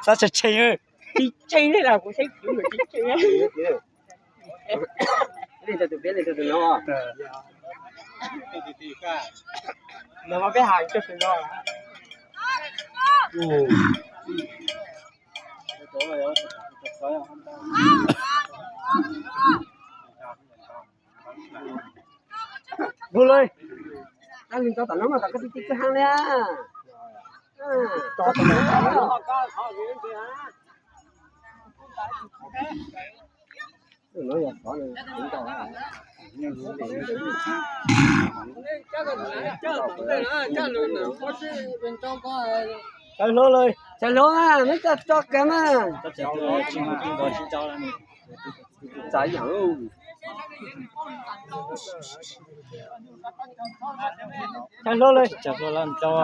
Xav tshee tshee, tshee tshee li los kuv saib kuv tshee tshee. No mas peb has rau tus no. Hu lawm. Tag li rau tom no mas tom koj ti ti koj heev li. Sawv hlo lawm, sawv hlo mas, neb tso tso kiag mas. Txav yam lauj. Sawv hlo lawm. Sawv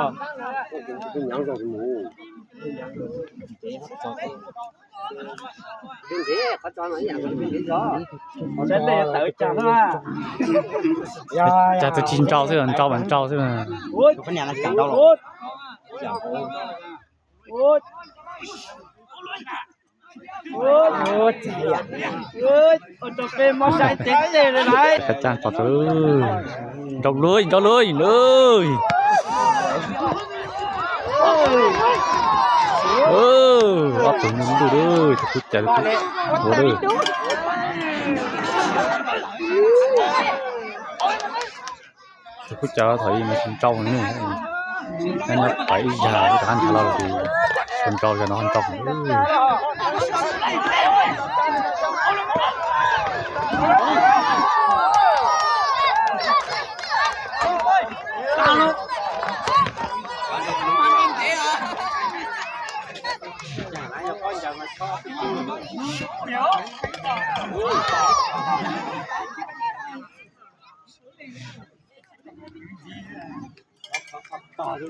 tej tawv cas na. Cas tus tsis nrau xwb, nrau mas nrau xwb. Ua cas tos tus nrau luaj nrau luaj lawm. Ob tug ntuj lawm, tus kub cawv tus kub ua lawm. Tus kub cawv thaum ub mas tsis nrau ne, nyob pais ib zag rov qab nrhiav los ces tsis nrau, yog no nrau.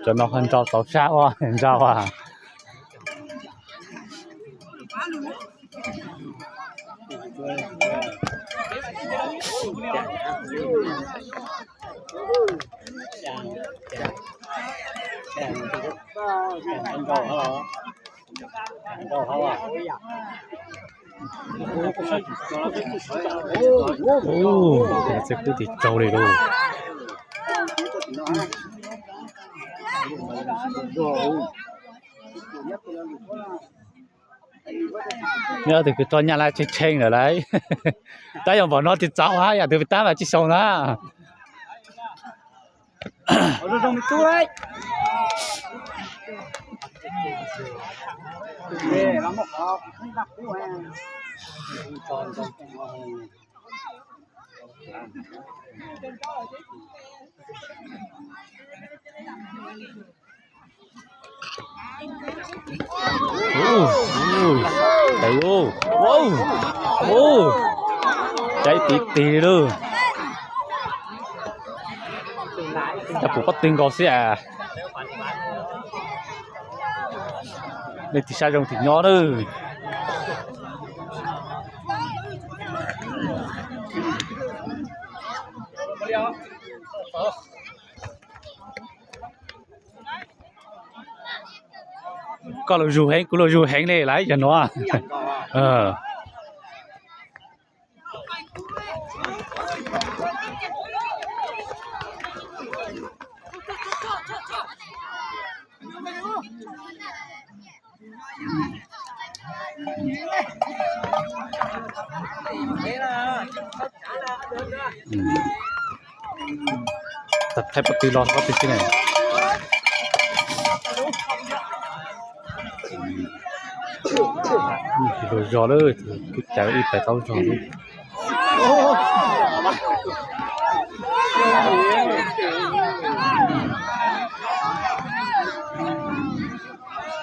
Cov no ho nrau tauv sab ua nrau a. Txawj kub tis tsaug li lauj. Nyob tus kwv tso nyaj lawm tshee tshee lawm lauj. Tab yog npaum no tis txaus hab yam twg tab mas tsis xyoo na. Caiv tiv tig li lauj. Cov pum pob tw nkaus xwb as. Leej twg saib zoo tig nyob lawm. Koj los zus heev, kuv los zus heev li lauj yog no. Thaij pob tw los pob tw xwb na. Tus zog lawm, tus kub cawv ib pais taub zog lawm.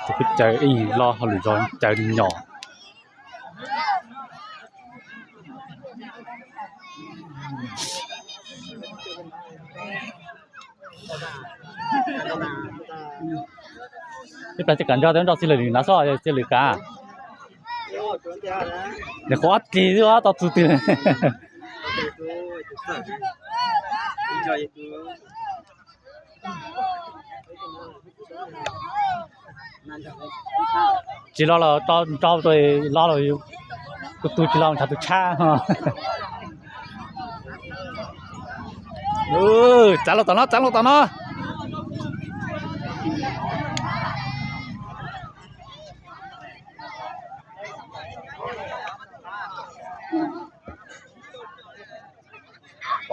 Tus kub cawv ib los ho lwm zog cawv nyom. Ib plag tsis kam nrog, nrog txiv lwm na, txiv lwm kav. Nws qhuav ob txis xwb tau txug twg. Tsis los los nrau tus los los, tus tus tsis los ntshav tus tshab. Txav los tom no, txav los tom no.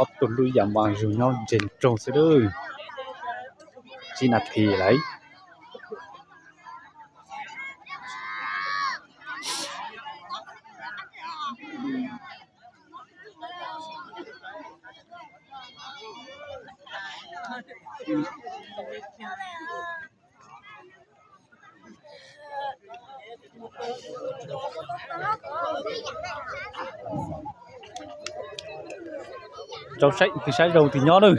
Ob tug lub yam mas zug nyob ntseg nroog xwb lawm. Tsib nas this lawm. Rau saib tus saib zoo tus nyob lawm.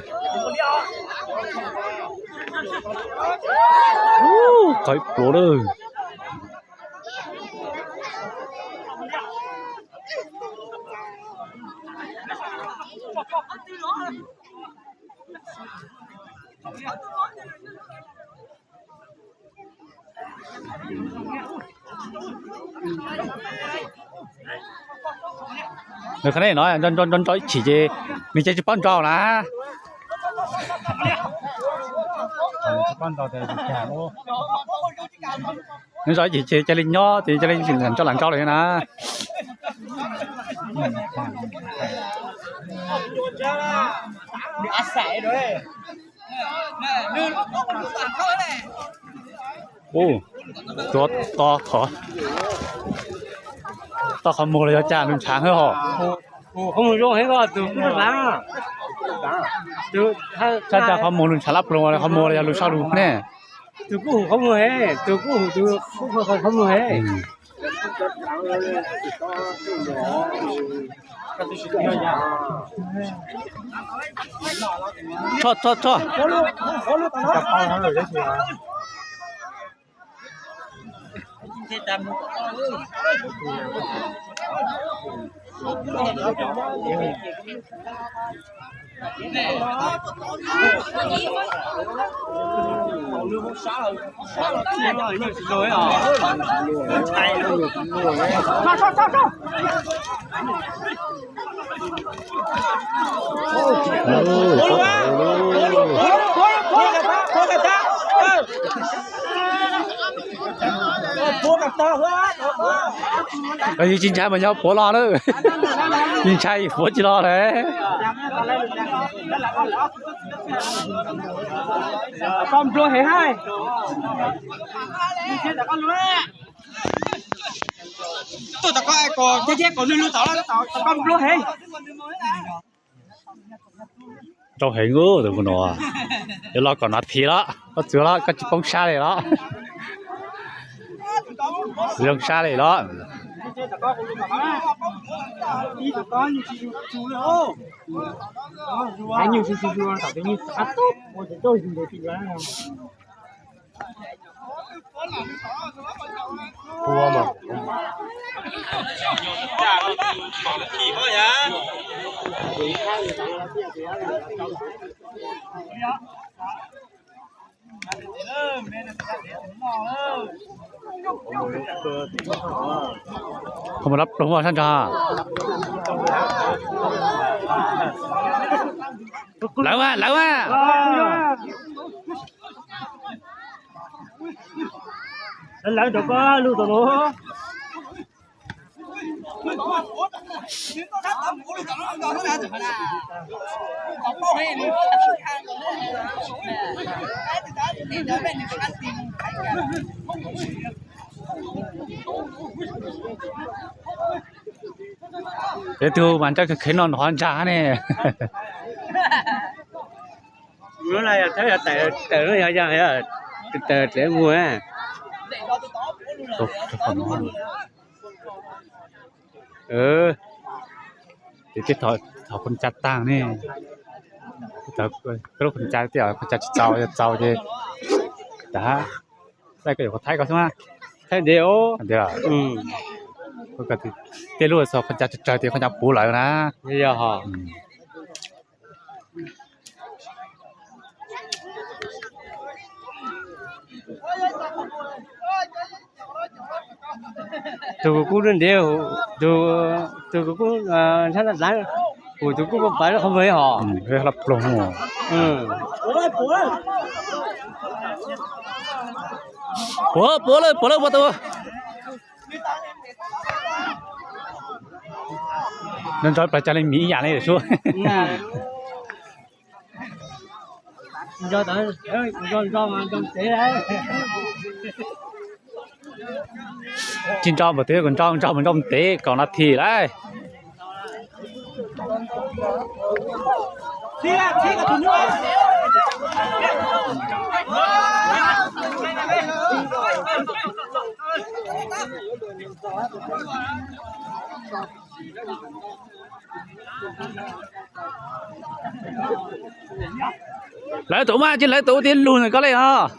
Qhov ib pluav lawm. Nws qhov no nco nco ib chim ces nws cia tsis paub nrau na. Nws nco ib chim ces cia li nyob ces cia li nco lam nrau lawm na. Ua, to qhov, to qhov muag los yog cas lug ntshav hwb hos. Txhaj cas qhov muag lug ntshav lab ploog, qhov muag los yog lug soj lug ne. Tus kuj hum qhov muag, tus kuj hum tus kuj hum qhov muag. Tso, tso, tso. Yeej tsis ntshai mas nyob puav los lawm, yeej ntshai puav tsis los lawm. Koj nplua heev hais. Tuaj tom koj, koj nplua heev. Nrau heev tus no, yuav los kom no thiv los koj txwv los koj tsis poob sab li los, tsis zoo sab li los. Koj mus lab ploog sab ntsa. Lawv mas, lawv mas. Lawv rau koj lug tom no. Peb tug mas ntsaj kheev no nrov ntsa ne. Tawm, tawm tsev mus. Ces tej thov qhov ntsa taag ne, tej lub qhov ntsa, tej qhov ntsa tsis txaus, yog txaus ces tag. Thaij koj yuav qhov thaib ko xwb na. Thaib ntev os. Tej lub txog qhov ntsa tsawg tsawg ces qhov ntsa puv lawm na. Yog hos. Tus kuv kub ntev, tus, tus kuv kub ntshab nab xav, kuv tus kub pab pawv qhov muag hos. Lab ploog. Puav, puav lawm, puav lawm, puav tau. Nco nco plaws cag li miv ib yam li sub. Tsis nco npaum twg, kom nco nco mus nco mus ntev kaum nas this lawm. Lawv tus mas tsis lawv tus tias lug ntawm koj li os.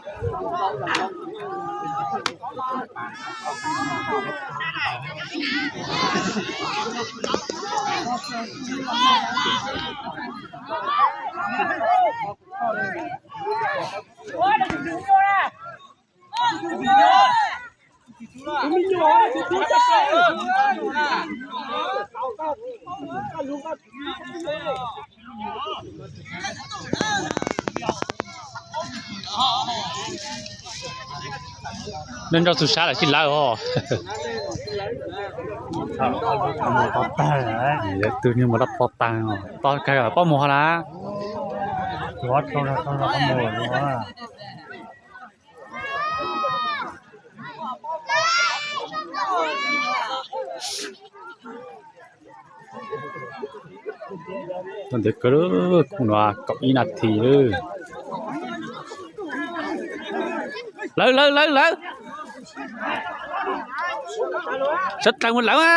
Nco nco txhua sab lawm sib lawv os. Tus niag mus lab pov taag, tos kawg pab mus ho na. Tau ntev kawg, kuv no kaum ib nas this lawm. Lawv, lawv, lawv, lawv. Sawv dlawg mus lawv a.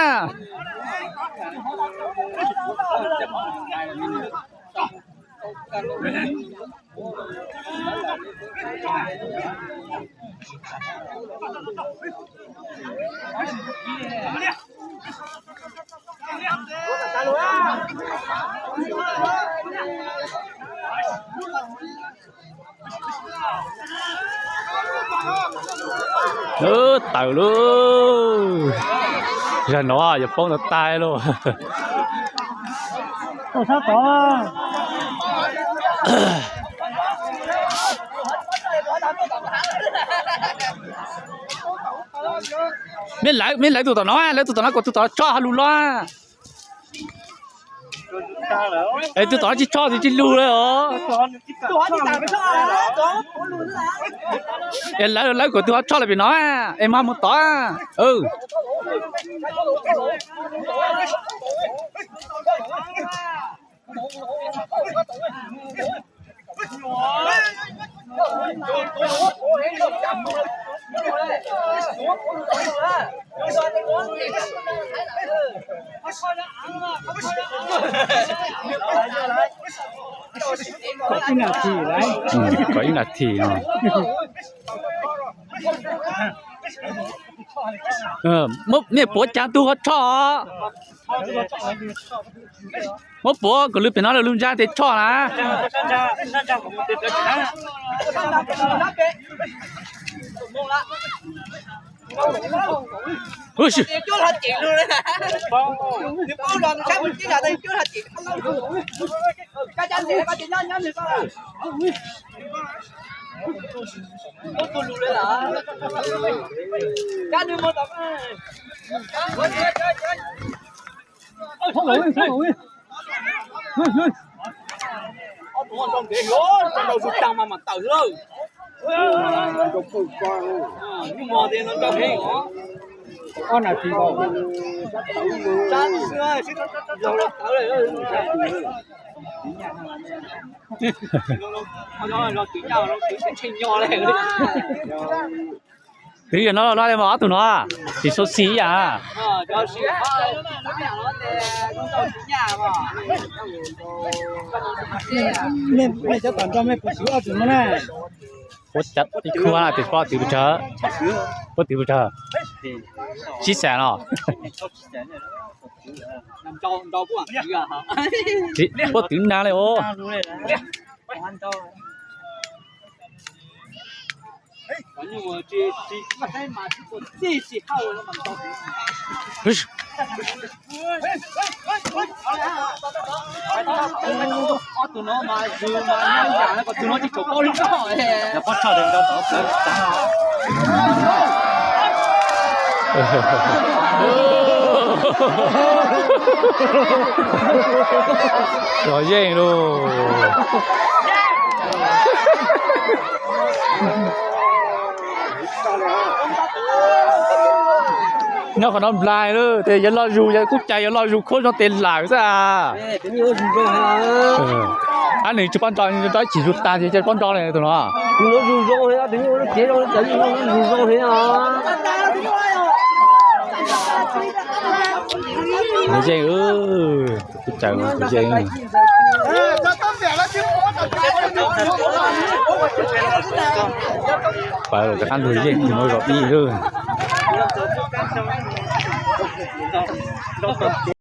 Tawm lauj. Zag no yuav poob tau tag lauj. Mej lawv, mej lawv tus tom no, lawv tus tom no kom tus tom no tso hauv lus los. Es tus tom no tsis tso tus tsis lug li os. Es lawv, lawv kom tus ho tso lawm pem no, es mas mus tod. Kom ib nas this no. Mej puav caag tug ho tso. Muab puav kom lwg pem no lug ntsa tes tshoj na. Twb yog no los li mas ob tug no tsis xyuam xim ib yam. Mej cov tom nrog mej puas swv ob tug no na? Puab ib khub na, tes puab twv pes tsawg? Puab twv pes tsawg? Sib xeem los? Puab twv nag li os. Los yeej lauj. Nyob qhov no nplaig lawm, tes yog loj zus, yog kuj cas yog loj zus khuab zoo tes lawm xwb as. Ab, nws tsis paub nrau, nrau ib chim zus tag ces pob nrau li tus no. Tus yeej, tus yeej. Pawg rov qab ntug yeej tus no zom ib lawm.